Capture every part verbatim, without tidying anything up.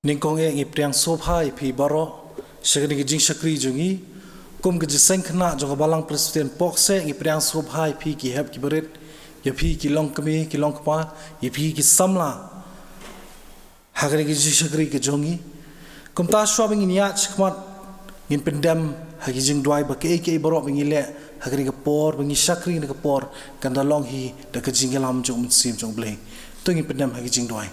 Nyngkong eh ngi pdiang sngewbha ïa phi baroh sha kane ka jingshakri jong ngi. Kum ka jingïaseng khynnah jong ka Balang Presbyterian Pohkseh, ngi pdiang sngewbha ïa phi ki hep ki barit, ïa phi ki longkmie ki longkpa, ïa phi ki samla ha kane ka jingshakri ka jong ngi. Kumta shuwa ba ngin ïaid shakhmat, ngin pyndem ha ki jingduwai ba kaei kaei baroh ba ngi leh ha kane ka por ba ngi shakri, kane ka por kan da long hi da ka jingïalam jong U Mynsiem jong U Blei. To ngin pyndem ha ki jingduwai.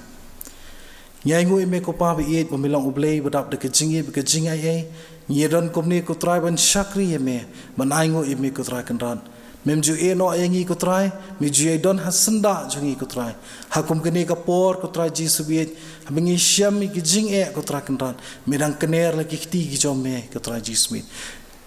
Ngi ainguh ïa me ko Pa ba ïeit, ba me long U Blei ba dap da ka jingïeit bad ka jingaiei. Ngi ïadon kumne ko Trai ban shakri ïa me, ban ainguh ïa me ko Trai Kynrad. Mem ju ïehnoh ïa ngi ko Trai, me ju ïai don ha syndah jong ngi ko Trai. Ha kum kane ka por ko Trai Jisu ba ïeit, haba ngi shem ïa ki jingeh ko Trai Kynrad, me dang kner la ki kti ki jong me ko Trai Jisu ba ïeit.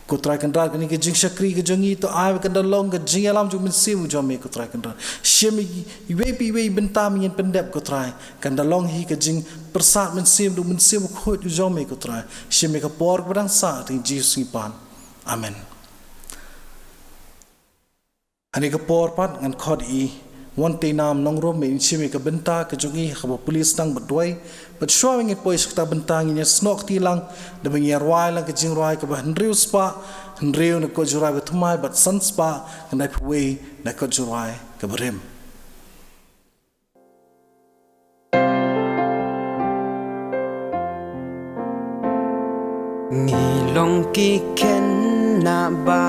Ko Trai Kynrad, kane ka jingshakri ka jong ngi to ai ba kan da long ka jingïalam jong U Mynsiem jong me ko Trai Kynrad. Shem i, iwei pa iwei i bynta ba ngin pyndep ko Trai, kan da long hi ka jingpyrsad Mynsiem da U Mynsiem Bakhuid u jong me ko Trai. Shem ïa ka por kaba dang sah, ha kyrteng Jisu ngi pan. Amen. Hangne ka por pat ngan khot i Wanteinam Nongrum, me in shim ïa ka bynta ka jong i ha kaba pule sdang bad duwai. Bad shuwa ba ngin poi sha kata ka bynta, ngin ïa snoh kti lang da ba ngin ïa rwai lang ka jingrwai kaba hynriew spah hynriew na kot jingrwai ba thymmai bad san spah khyndai phew wei na kot jingrwai kaba rim. Ngi long ki khynnah ba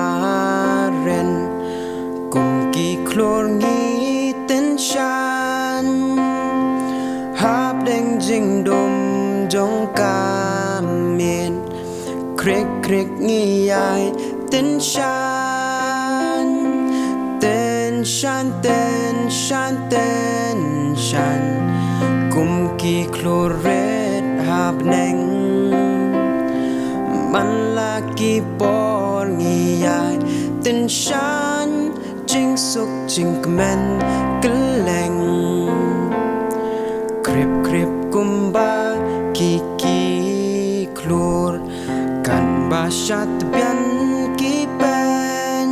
ren, kum ki khlur ngi tynshan. Hapdeng jingdum jong ka miet, khrik khrik ngi ïai tynshan. Tynshan, tynshan, tynshan, kum ki khlur rit hapdeng. Man la ki por ngi ïai tynshan, jingsuk jingkmen kylleng. Khrip khrip kumba ki ki khlur, katba sha tbian ki peiñ.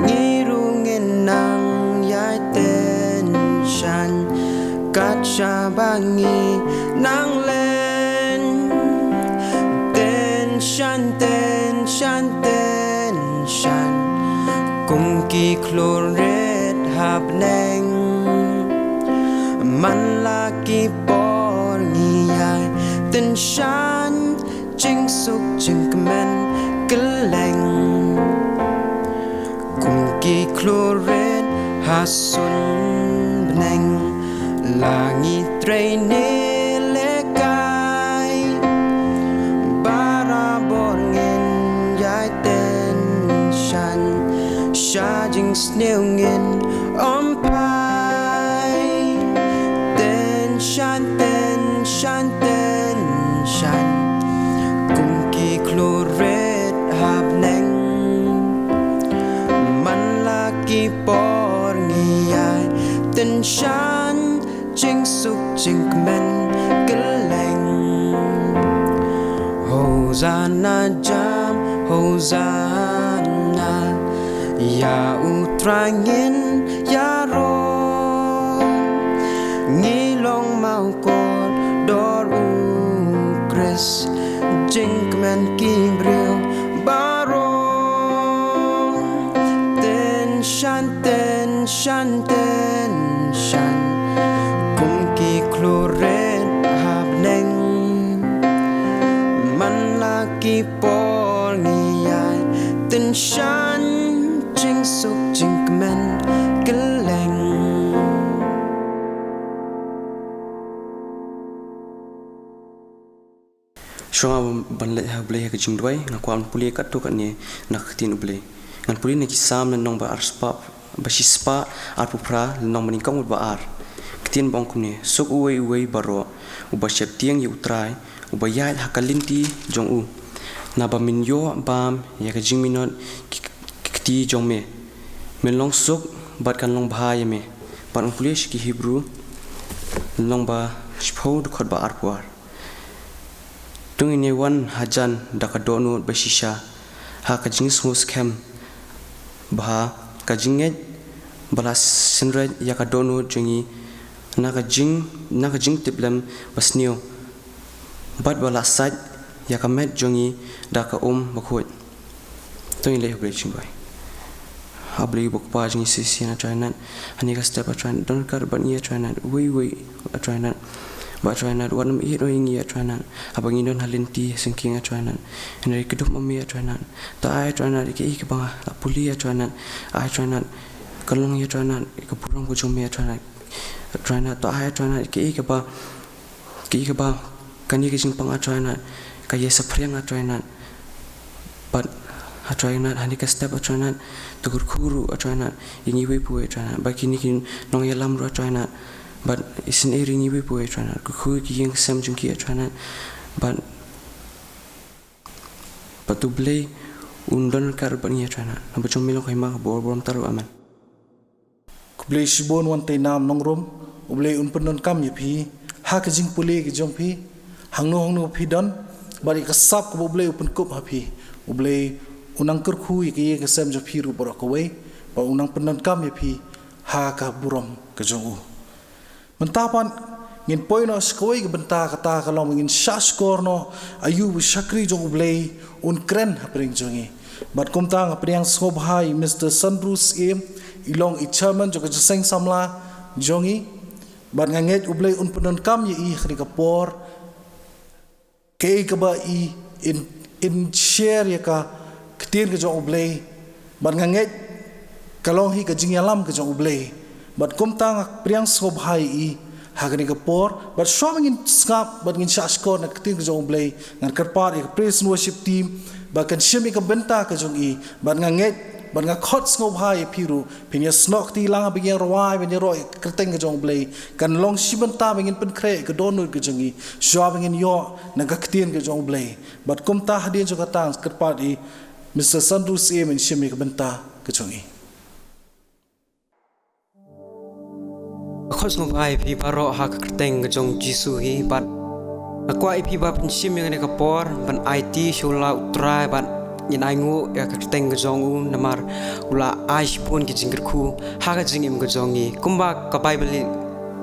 Ngi ruh ngin nang ïai tynshan, kat shaba ngi nang len. Tynshan, tynshan, tynshan, kum ki khlur rit hapdeng. Man la ki por ngi ïai tynshan, jingsuk jingkmen kylleng. Kum ki khlur rit ha suiñ bneng, la ngi trei ne lehkai. Barabor ngin ïai tynshan, sha jingsniew ngin ym phai. Tynshan, tynshan, tynshan, kum ki khlur rit hapdeng. Man la ki por ngi ïai tynshan, jingsuk jingkmen kylleng. Hosana jam, hosana, ïa U Trai ngin ïaroh. Ngi long mawkordor U Khrist, jingkmen ki briew baroh. Tynshan, tynshan, tynshan, kum ki khlur rit hapdeng. Man la ki por ngi ïai tynshan, jingsuk jingkmen kylleng. Shuwa ban leit ha U Blei ha ka jingduwai, nga kwah ban pule katto katne na ka ktien U Blei. Ngan pule na ki Salm lynnong ba ar spah, ba shispah arphew phra, lynnong ba nyngkong bad ba ar. Ktien ba ong kumne: Suk uwei uwei baroh uba sheptieng ïa U Trai, uba ïaid ha ka lynti jong u. Naba men ïoh bam ïa ka jingminot ki, ki kti jong me. Men long suk bad kan long bha ïa me. Bad ngan pule sha ki Hebru lynnong ba shiphew, dkhot ba arphew ar. To ngin ïa wan hajan da ka dohnud ba shisha, ha ka jingsngewskhem bha, ka jingngeit ba la synreit ïa ka dohnud jong ngi, na ka jing, na ka jingtiplem ba sniew. Bad ba la sait ïa ka met jong ngi da ka um bakhuid. To ngin leit ha U Blei jingduwai. A Blei uba Kpa jong ngi shisien, A Trai Nat, ha kane ka step, A Trai Nat, don ryngkat bad ngi, A Trai Nat, uwei uwei, A Trai Nat. Bad A Trai Nat, wat nym ïehnoh ïa ngi, A Trai Nat, haba ngi don ha lynti ha jingkieng, A Trai Nat. Hynrei kdup ma me, A Trai Nat. To ai, A Trai Nat, ïa kaei kaba nga la pule, A Trai Nat. Ai, A Trai Nat, kan long, A Trai Nat, ka burom ka jong me, A Trai Nat. A Trai Nat, to ai, A Trai Nat, ïa kaei kaba, kaei kaba kane ka jingpang, A Trai Nat, ka ïasaphriang, A Trai Nat. Bad, A Trai Nat, ha kane ka step, A Trai Nat, to kyrkhu ruh, A Trai Nat, ïa ngi uwei pa uwei, A Trai Nat, ba kine ki nongïalam ruh, A Trai Nat, bad isynei ruh ïa ngi uwei pa uwei, A Trai Nat, kyrkhu ïa ki ïing ki sem jong ki, A Trai Nat, bad, bad to U Blei un don ryngkat bad ngi, A Trai Nat, na ka bynta jong me long ka hima, ka bor, burom taro, amen. Khublei shibun, wan tei nam nongrum, U Blei un pyndonkam ïa phi ha ka jingpule ka jong phi, hangno hangno phi don, bad ïa ka sap kaba U Blei u pynkup ha phi, U Blei un nang kyrkhu ïa ka ïing ka sem jong phi ruh baroh kawei, bad un nang pyndonkam ïa phi ha ka burom ka jong u. Mynta pat ngin poi noh sha kawei ka bynta, kata ka long ngin shahshkor noh aïu ba u shakri jong U Blei un kren hapdeng jong ngi. Bad kumta nga pdiang sngewbha ïa i Mister Sandrew Syiem, i long i chairman jong ka jingïaseng samla jong ngi. Bad nga ngeit U Blei un pyndonkam ïa i ha kane ka por, kaei kaba i in, in share ïa ka ktien ka jong U Blei. Bad nga ngeit ka long hi ka jingïalam ka jong U Blei. Bad kumta nga pdiang sngewbha ïa i ha kane ka por. Bad shuwa ba ngin sngap bad ngin shahshkor na ka ktien ka jong U Blei, ngan kyrpad ïa ka praise and worship team ba kan shim ïa ka bynta ka jong i. Bad nga ngeit bad nga khot sngewbha ïa phi ruh, phin ïasnoh kti lang haba ngin ïa rwai, ban ïaroh ïa ka kyrteng ka jong U Blei. Kan long shi bynta ba ngin pynkhreh ïa ka dohnud ka jong ngi shuwa ba ngin ïoh na ka ktien ka jong U Blei. Bad kumta hadien jong kata nga kyrpad ïa i Mister Sandrew Syiem un shim ïa ka bynta ka jong i. Nga khot sngewbha ïa phi baroh ha ka kyrteng ka jong U Jisu hi, bad nga kwah ïa phi ba phin shim ïa kane ka por ban aiti sha u Trai, bad ngin ainguh ïa ka kyrteng ka jong u, namar u la ai shibun ki jingkyrkhu ha ka jingim ka jong ngi. Kumba ka Baibl,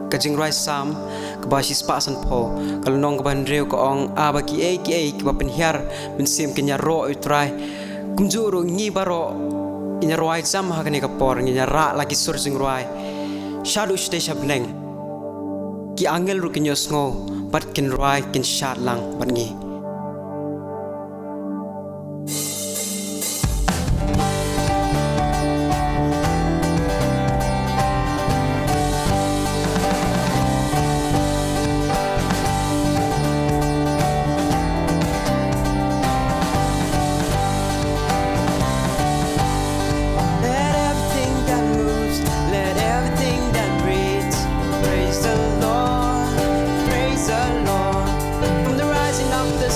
ka jingrwai Salm kaba shispah sanphew, ka lynnong kaba hynriew ka ong, ah, ba kiei kiei kiba pynhiar mynsiem kin ïaroh ïa u Trai. Kumjuh ruh ngi baroh ngin ïa rwai jam ha kane ka por, ngin ïa rah la ki sur jingrwai shaduh shatei sha bneng. Ki angel ruh kin ïohsngew bad kin rwai, kin shad lang bad ngi. Let everything that moves, let everything that breathes, praise the Lord, praise the Lord. From the rising of the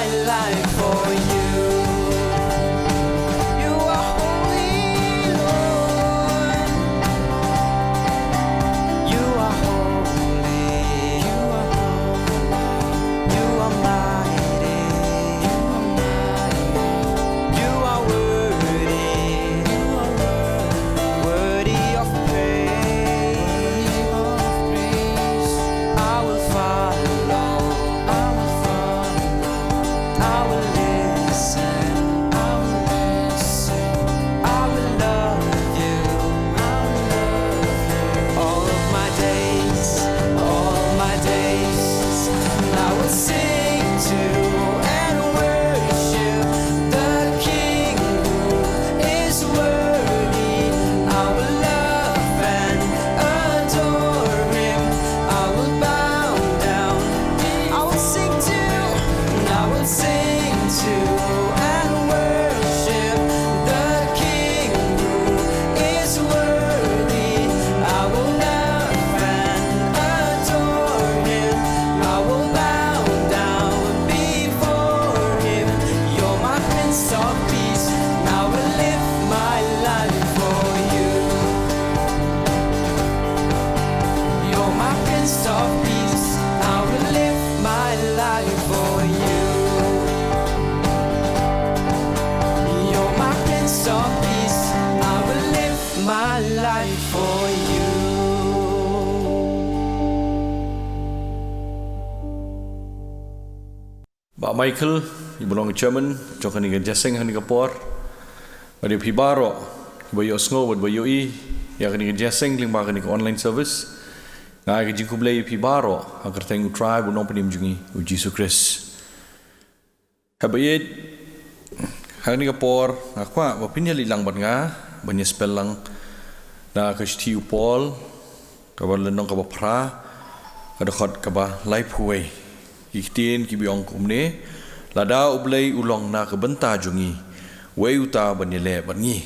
Life for you. You are holy, Lord. You are holy. You are holy. You are mighty. You are mighty. You are worthy. You are worthy. Worthy of praise. I will follow. I will follow. I will listen. I will listen. I will love you. I will love you. All of my days, all my days, I will sing to and worship the King who is worthy. I will love and adore him. I will bow down. I will sing to, I will sing to and worship the King who is worthy. I will love and adore him. I will bow down before him. You're my Prince of Peace. I will live my life for you. You're my Prince of Peace. I will live my life for you. You're my Prince of Peace. I will live my life for you. Bah Michael, iba long chairman jong kane ka jingïaseng ha kane ka por. Bad ïa phi baroh kiba ïohsngew bad ba ïohi ïa kane ka jingïaseng lyngba kane ka online service. Nga ai ka jingkhublei ïa phi baroh ha ka kyrteng U Trai bad U Nongpynim jong ngi U Jisu Khrist. Haba ïeit ha kane ka por nga kwah ba phin ïaleit lang bad nga ban ïaspel lang na ka shithi u Paul, kaba lynnong kaba phra, ka dkhot kaba laiphew wei. Ki ktien kiba ong kumne: Lada U Blei u long na ka bynta jong ngi, uei uta ban ïaleh bad ngi?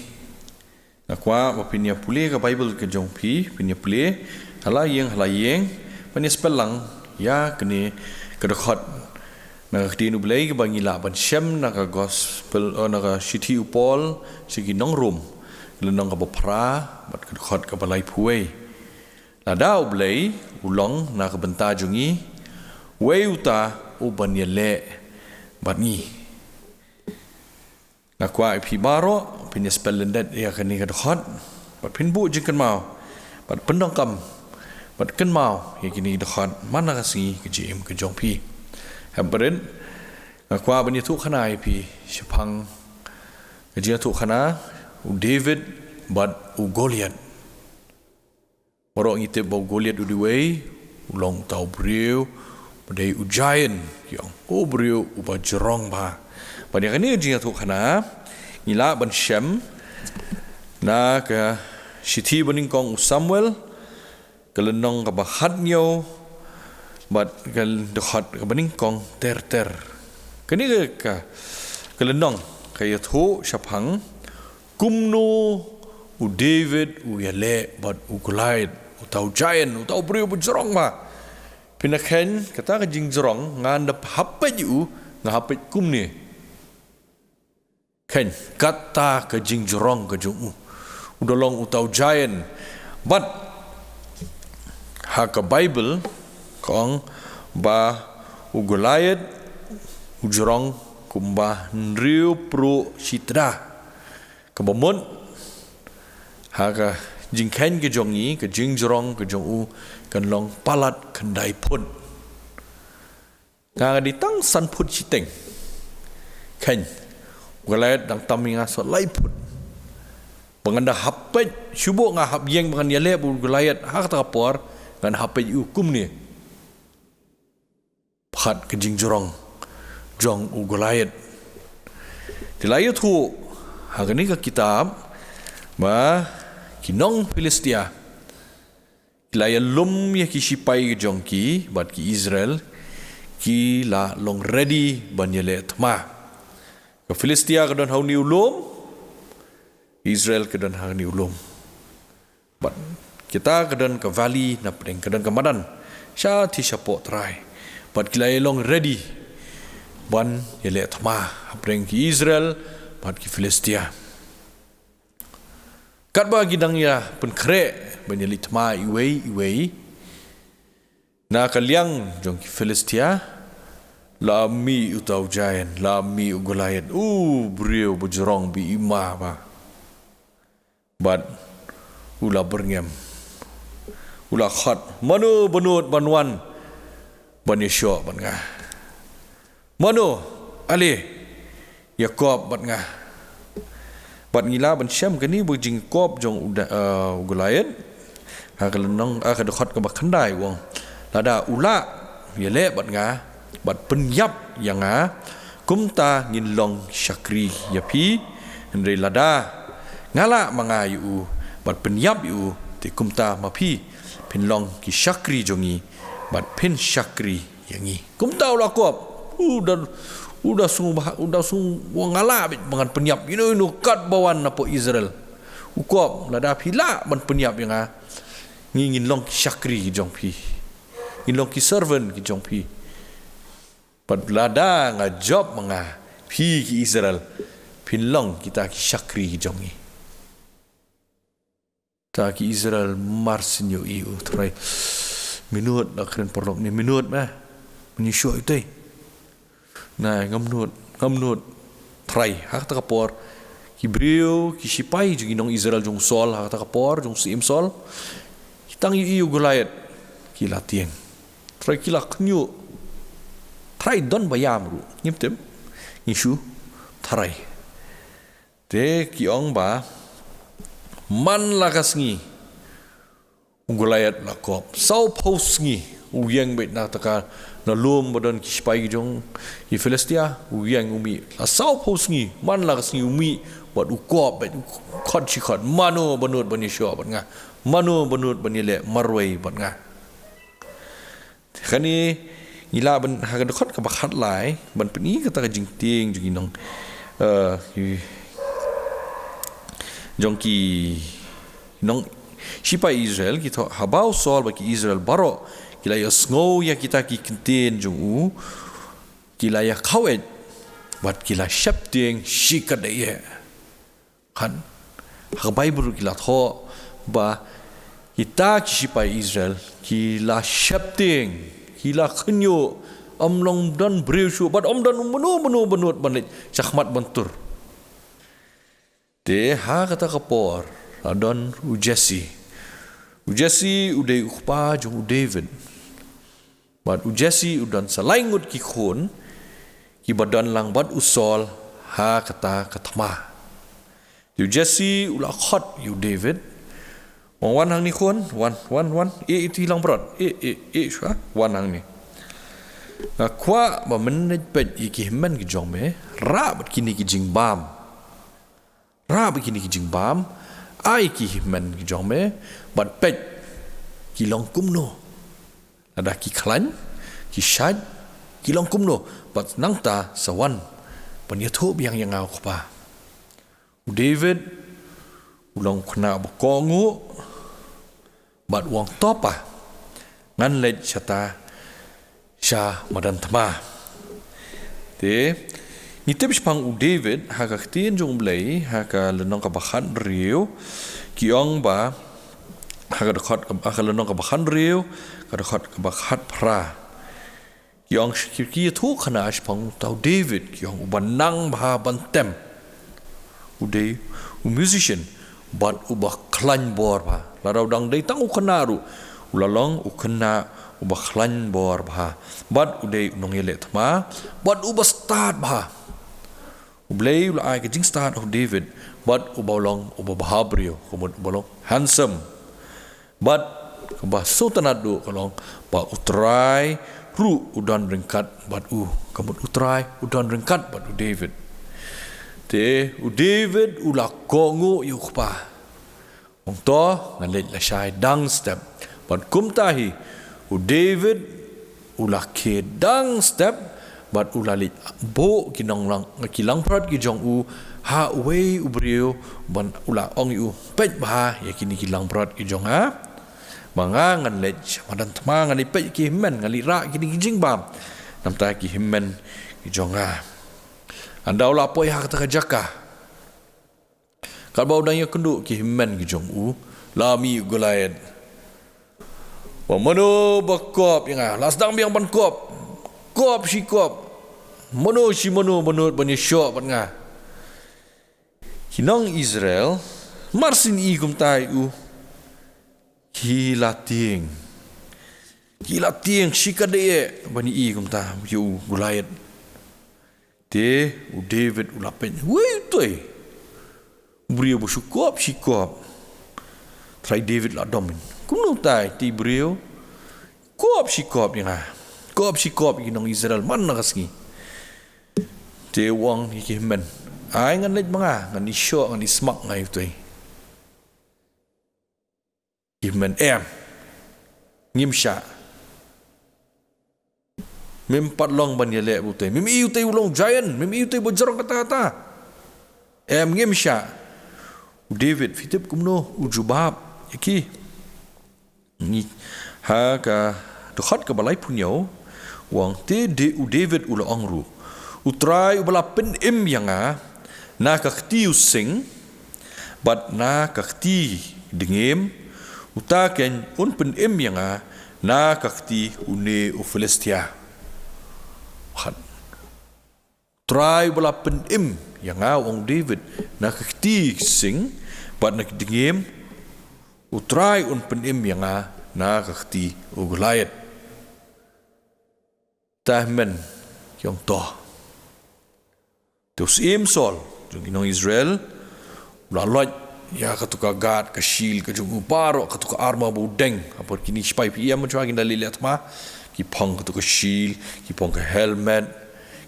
Nga kwah ba phin ïa pule ka Baibl ka jong phi, phin ïa pule ha la ïing ha la ïing, ban ïaspel lang ïa kane ka dkhot na ka ktien U Blei kaba ngi lah ban shem na ka gospel, eh, na ka shithi u Paul sha ki nong Rom, lynnong kaba phra bad ka dkhot kaba laiphew wei. Lada U Blei u long na ka bynta jong ngi, uei uta u ban ïaleh bad ngi? Nga kwah ïa phi baroh phin ïaspel lyndet ïa kane ka dkhot bad phin buh jingkynmaw bad pyndonkam bad kynmaw ïa kane ka dkhot man la ka sngi ka jingim ka jong phi. Hynrei nga kwah ban ïathuhkhana ïa phi shaphang ka jingïathuhkhana u David bad u Goliath. Baroh ngi tip ba u Goliath u dei uwei, u long uta u briew ba dei u giant, ki ong, u briew uba jrong bha. Bad ïa kane ka jingïathuhkhana ngi lah ban shem na ka shithi banyngkong u Samuel, ka lynnong kaba khathynñiew bad ka dkhot kaba nyngkong ter ter. Kane ka, ka lynnong ka ïathuh shaphang kumno u David u ïaleh bad u Goliath, uta u giant, uta u briew ba jrong bha. Phin ïa kheiñ kata ka jingjrong, nga ynda hap peit ïa u nga hap peit kumne. Kheiñ kata ka jingjrong ka jong u. U da long uta u giant. Bad ha ka Baibl ka ong ba u Goliath u jrong kumba hynriew pruh shi tda. Kaba mut ha ka jingkheiñ ka jong ngi, ka jingjrong ka jong u kan long palat khyndai phut. Nga dei tang san phut shiteng. Kheiñ, u Goliath dang tam ïa nga sa lai phut. Ba ngan da hap peit, shu buh nga hap ïeng ba ngan ïaleh bad u Goliath ha kata ka por, ngan hap peit ïa u kumne. Pyrkhat ka jingjrong jong u Goliath. Te la ïathuh ha kane ka kitab ba ki nong Philistia ki la ïalum ïa ki shipai ki jong ki bad ki Israel ki la long ready ban ïaleh thma. Ka Philistia ka don ha une u lum, Israel ka don ha une u lum. Bad kita ka don ka valley na pdeng, ka don ka madan shathie shapoh trai. Bad ki la ïa long ready. ban ïaleh thma hapdeng ki Israel bad ki Philistia. Katba ki dang ïa pynkhreh ban ïaleh thma iwei iwei, na ka liang jong ki Philistia la mih uta u giant, la mih u Goliath, u briew ba jrong bha, i ma bha. Bad u la byrngem, u la khot, "Mano ba nud ban wan ban ïashoh bad nga? Mano, ale, ïakop bad nga." Bad ngi lah ban shem kane ba jingkop jong u Da-, eh, u Goliath ha ka lynnong, ha ka dkhot kaba khyndai, u ong, "Lada u lah ïaleh bad nga bad pynïap ïa nga, kumta ngin long shakri ïa phi. Hynrei lada nga lah ma nga ïa u bad pynïap ïa u, te kumta ma phi phin long ki shakri jong ngi bad phin shakri ïa ngi." Kumta u la kop. U da, u da sngew ba, u da sngew, "Nga lah beit ba ngan pynïap ïano ïano kat ba wan napoh Israel." U kop, "Lada phi lah ban pynïap ïa nga, ngi ngin long ki shakri ki jong phi, ngin long ki servant ki jong phi. Bad lada nga jop ma nga, phi ki Israel phin long kita ki shakri ki jong ngi." Ta ki Israel mar syn ïohi, "U Trai, mynno da kren paralok ne, mynno ma ngi ïashoh ïa utei? Nai, ngam nud, ngam nud, Trai." Ha kata ka por ki briew, ki shipai jong ki nong Israel jong u Saul, ha kata ka por jong u Syiem Saul, ki tang ïohi ïa u Goliath, ki la tieng. Trai, ki la khynñiuh. Trai, don ba ïam ruh, ngim tip, ngi shu tharai. Te ki ong ba man la ka sngi u Goliath la kop. Sawphew sngi u ïeng beit na kata ka, na lum ba don ki shipai jong ki Philistia, u ïeng u mih. La sawphew sngi, man la ka sngi u mih bad u kop beit, u khot shi khot, "Mano ba nud ban ïashoh bad nga? Mano ba nud ban ïaleh marwei bad nga?" Kane ngi lah ban, ha ka dkhot kaba khatlai, ban pyni kata ka jingtieng jong ki nong, eh, ki, jong ki nong shipai Israel, ki thoh, "Haba u Saul bad ki Israel baroh ki la ïohsngew ïa kita ki ktien jong u, ki la ïakhaw-eit bad ki la sheptieng shikatdei eh." Kan, ha ka Baibl ruh ki la thoh ba kita ki shipai Israel ki la sheptieng, ki la khynñiuh, ym long don briew shuh, bad ym don u mano mano ba nud ban leit shakhmat ban tur. Te ha kata ka por la don u Jesse. U Jesse u dei u kpa jong u David. Bad u Jesse u don sa lai ngut ki khun kiba don lang bad u Saul ha kata ka thma. Te u Jesse u la khot ïa u David. "Wan, wan hangne khun, wan, wan, wan. Ïeh, ïeh ïa ki langbrot. Ïeh, ïeh, ïeh shuwa. Wan hangne. Nga kwah ba men leit peit ïa ki hynmen ki jong me, rah bad kine ki jingbam. Rah bad kine ki jingbam, ai ki hynmen ki jong me, bad peit ki long kumno. Lada ki khlaiñ, ki shait, ki long kumno. Bad nangta sa wan ban ïathuh biang ïa nga u kpa." U David u long u khynnah ba kohnguh, bad u ong, "To pa, ngan leit shata sha madan thma." Te ngi tip shaphang u David, ha ka ktien jong U Blei, ha ka lynnong kaba khathynriew, ki ong ba, ha ka dkhot, ha ka lynnong kaba khathynriew, ka dkhot kaba khatphra, ki ong, ki, ki ïathuh khana shaphang uta u David, ki ong, "Uba nang bha ban tem. U dei u musician bad uba khlaiñ bor bha. Lada u dang dei tang u khynnah ruh, u la long u khynnah uba khlaiñ bor bha. Bad u dei u nongïaleh thma bad uba stad bha. U Blei u la ai ka jingstad ha u David, bad uba long uba bha briew, ka mut uba long handsome. Bad kaba sngewtynnat duh ka long ba U Trai ruh u don ryngkat bad u, ka mut U Trai u don ryngkat bad u David." Te u David u la kohnguh ïa u kpa. Ong, "To, ngan leit lashai dang step." Bad kumta hi u David u la khie dang step, bad u la leit buh ki nonglang, ki langbrot ki jong u ha uwei u briew, bad u la ong ïa u, "Peit bha ïa kine ki langbrot ki jong nga. Ba nga ngan leit sha madan thma, ngan leit peit ki hynmen, ngan leit rah kine ki jingbam. Namar ki hynmen ki jong nga. Ynda u la poi ha kata ka jaka, katba u dang ïakynduh ki hynmen ki jong u, la mih u Goliath. Ba mano ba kop ïa nga, la sdang biang ban kop. Kop shi kop. Mano shi mano ba nud ban ïashoh bad nga. Ki nong Israel, mar syn i kumta ïa u, ki la tieng. Ki la tieng shikatdei ban i kumta ïa u Goliath. Te u David u la peit, wei, utei u briew ba shu kop shi kop. Trai David la dom. Kumno utai te briew kop shi kop ïa nga, kop shi kop ïa ki nong Israel man la ka sngi. Te u ong ïa ki hynmen, ai ngan leit ma nga, ngan ïashoh, ngan ïasmak nga ïa utei. Ki hynmen, em, ngim shah. Mem pat long ban ïaleh bad utei. Mem i utei u long giant, mem i utei ba jrong katta katta. Em, ngim shah. U David, phi tip kumno u jubab ïa ki? Ngi, ha ka dkhot kaba laiphew hynñiew, u ong, te u David u la ong ruh, U Trai uba la pynim ïa nga na ka kti u sing bad na ka kti dngiem, uta keiñ un pynim ïa nga na ka kti une u Philistia. Khat. U Trai uba la pynim ïa nga, u ong David, na ka kti sing bad na ka kti dngiem, U Trai un pynim ïa nga na ka kti u Goliath. Te hynmen ki ong to. Te u Syiem Saul jong ki nong Israel u la loit ïa kato ka gad, ka shield ka jong u, baroh kato ka armor ba u deng. Hapoh kine ki sipai, phi ïa, mynshwa ki da leh leh thma, ki phong kato ka shield, ki phong ka helmet,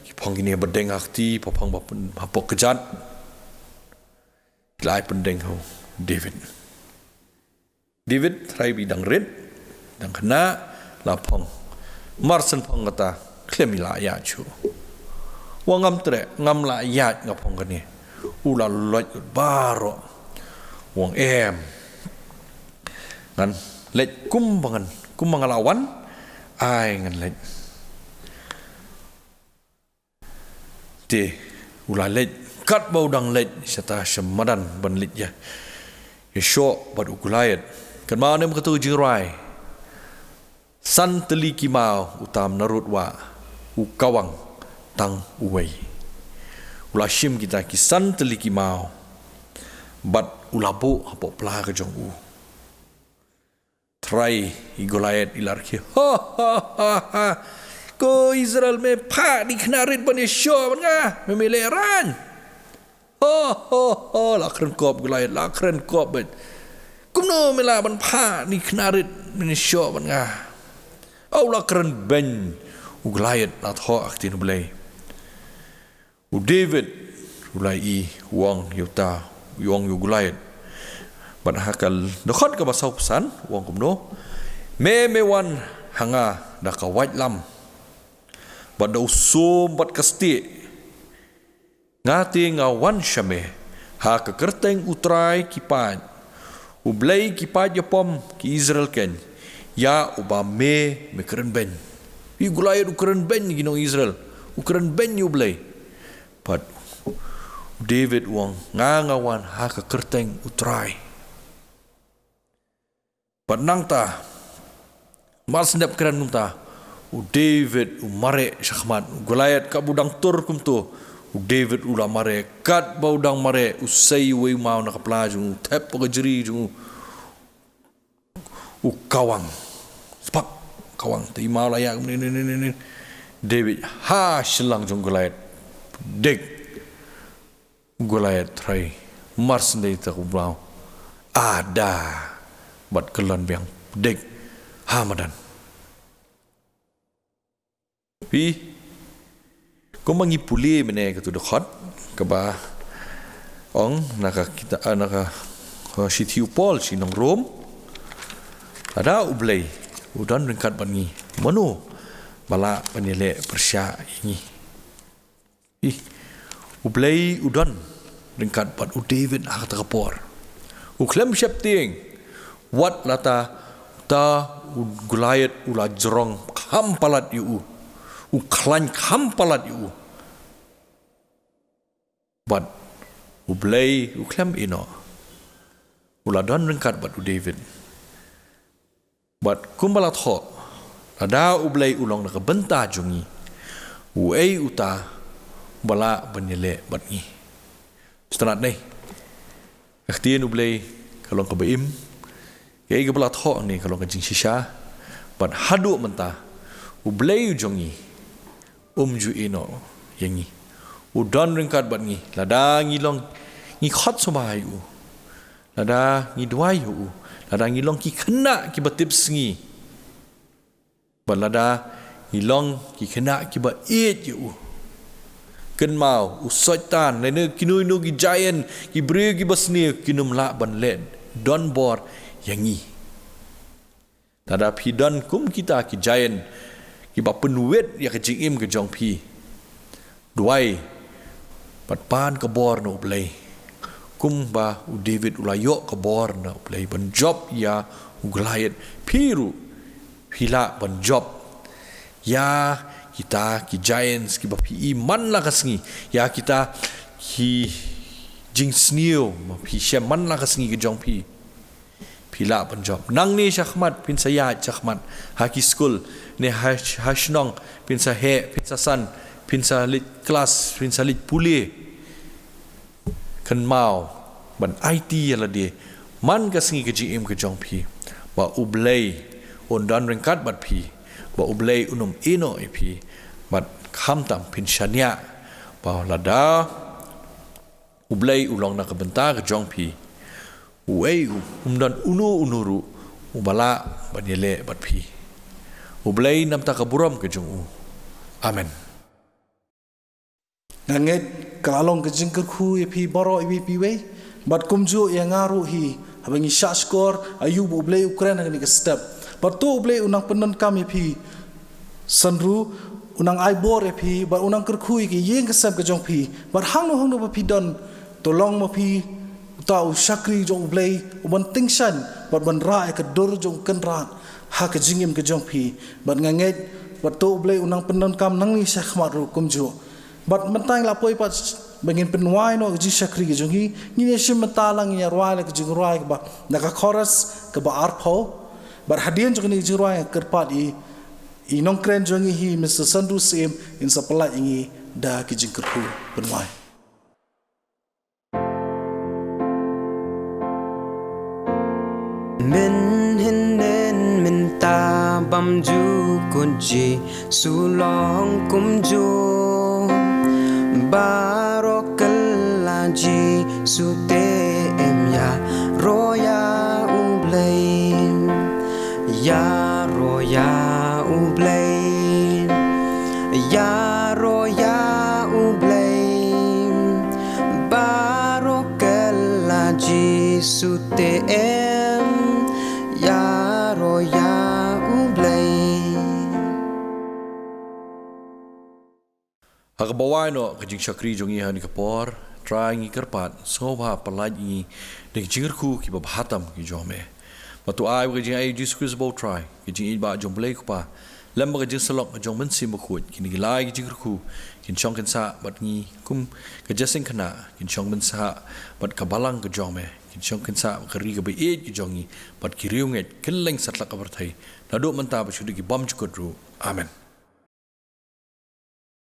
ki phong kine ba deng ha kti, ba phong ba pyn, hapoh kjat. Ki la ai pyndeng ha u David. David, trai ba i dang rit, dang khynnah, la phong. Mar syn phong kata, khlem i la ïaid shuh. U ong ngam treh, ngam lah ïaid, nga phong kane. U la loit baroh. U ong em, ngan leit kumba ngan, kumba nga la wan, ai ngan leit. Te u la leit, katba u dang leit shata sha madan ban leit ïa, ïashoh bad u Goliath, katba u nym kato ka jingrwai, san tylli ki maw u tam narud wah, u kawang tang uwei. U la shim kita ki san tylli ki maw bad u la buh hapoh pla ka jong u. Trai i Goliath i la rkhie, ha ha ha ha. Ko Israel, me phah da ki khynnah rit ban ïashoh bad nga, me, me lehrain. Ha ha ha, la kren kop Goliath, la kren kop bad. Kumno me lah ban phah da ki khynnah rit ban ïashoh bad nga? U la kren beiñ u Goliath, la thoh ha ka ktien U Blei. U David u la ïohi, u ong ïa uta, u ong ïa u Goliath. Bad ha ka dkhot kaba sawphew san u ong kumno: Me, me wan ha nga da ka waitlam bad da u sum bad ka stieh. Nga te nga wan sha me ha ka kyrteng U Trai ki paid, U Blei ki paid ïapom ki Israel keiñ, ïa uba me, me kren beiñ. Ïa u Goliath u kren beiñ ïa ki nong Israel, u kren beiñ ïa U Blei. Bad u David u ong, nga, nga wan ha ka kyrteng U Trai. Bad nangta, mar shu dep kren kumta, u David u mareh shakhmat u Goliath, katba u dang tur kumto, u David u la mareh, katba u dang mareh, u sei uwei u maw na ka pla jong u, thep ha ka jri jong u, u kawang. Spak, kawang, te i maw la ïa, ne, ne, ne, ne, ne. David ha shyllang jong u Goliath, dik. U Goliath trai, mar shu dei ta u maw, a da bad kyllon biang, dik ha madan. Phi, kumba ngi pule mynne kato ka dkhot kaba ong na ka kita, ah, na ka, ah, shithi u Paul sha ki nong Rom. Lada U Blei u don ryngkat bad ngi, mano ba lah ban ïaleh pyrshah ïa ngi? Ih, U Blei u don ryngkat bad u David ha kata ka por. U khlem sheptieng, wat la uta u Goliath u la jrong kham palat ïa u, u khlaiñ kham palat ïa u. Bad U Blei u khlem ïehnoh. U la don ryngkat bad u David. Bad kumba la thoh, lada U Blei u long na ka bynta jong ngi, uei uta uba lah ban ïaleh bad ngi? Sngewtynnad, ka ktien U Blei ka long kaba im, kaei kaba la thoh hangne ka long ka jingshisha. Bad haduh mynta U Blei u jong ngi um ju ïehnoh ïa ngi. U don ryngkat bad ngi lada ngi long, ngi khot sngewbha ïa u, lada ngi duwai ïa u, lada ngi long ki khynnah kiba tipsngi, bad lada ngi long ki khynnah kiba ïeit ïa u. Kynmaw, u Soitan lane kino kino ki giant, ki briew kiba sniew, kin ym lah ban leh donbor ïa ngi. Lada phi don kum kita ki giant kiba pynwit ïa ka jingim ka jong phi, duwai bad pan ka bor na U Blei. Kumba u David u la ïoh ka bor na U Blei ban jop ïa u Goliath, phi ruh phi lah ban jop ïa kita ki giants kiba phi ïohi man la ka sngi, ïa kita ki jingsniew ba phi shem man la ka sngi ka jong phi. Phi lah ban jop. Nangne shakhmat phin sa ïaid shakhmat ha ki skul, ne ha, ha shnong phin sa heh, phin sa san, phin sa leit klas, phin sa leit pule. Kynmaw ban aiti ïa lade man ka sngi ka jingim ka jong phi, ba U Blei un don ryngkat bad phi, ba U Blei un ym ïehnoh ïa phi. Bad khamtam phin shaniah ba lada U Blei u long na ka bynta ka jong phi, uei u, um don uno uno ruh uba lah ban ïaleh bad phi. U Blei namar ka burom ka jong u. Amen. Nga ngeit ka la long ka jingkyrkhu ïa phi baroh iwei pa iwei. Bad kumjuh ïa nga ruh hi, haba ngi shah shkor, aïu ba U Blei u kren ha kane ka step. Bad to U Blei u nang pyndonkam ïa phi Sandru, u nang ai bor ïa phi, bad u nang kyrkhu ïa ki ïing ki sem ka jong phi, bad hangno hangno ba phi don, to long ma phi uta u shakri jong U Blei, uban tyngshaiñ, bad ban rah ïa ka dur jong u Kynrad ha ka jingim ka jong phi. Bad nga ngeit, bad to U Blei u nang pyndonkam nangne shakhmat ruh kumjuh. Bad mynta ngi la poi pat ba ngin pynwai noh ka jingshakri ka jong ngi, ngin ïa shim bynta lang, ngin ïa rwai la ka jingrwai kaba na ka chorus kaba arphew. Bad hadien jong kane ka jingrwai nga kyrpad ïa i nongkren jong ngi hi Mister Sandru Syiem, in sa pynlait ïa ngi da ki jingkyrkhu pynwai. Mynhynnin mynta bym ju kut Jisu long kumjuh. Baroh kylla Jisu te em, ïaroh ïa U Blei. Ïaroh ïa U Blei. Ïaroh ïa U Blei. Baroh kylla Jisu te em. Ïaroh ïa U Blei. Ha kaba wai noh ka jingshakri jong ngi ha kane ka por, Trai ngi kyrpad, sngewbha pynlait ïa ngi da ki jingkyrkhu kiba bha tam ki jong me. Bad to ai ba ka jingai Jisu Khrist ba U Trai, ka jingïeit ba jong U Blei U Kpa, lem bad ka jingsyllok ka jong U Mynsiem Bakhuid, kine ki lai ki jingkyrkhu kin shong kin sah bad ngi kum ka jingïaseng khynnah, kin shong kin sah bad ka balang ka jong me, kin shong kin sah bad ka ri kaba ïeit ka jong ngi, bad ki riewngeit kylleng satlak ka pyrthei, naduh mynta bad sha ki bymjukut ruh. Amen.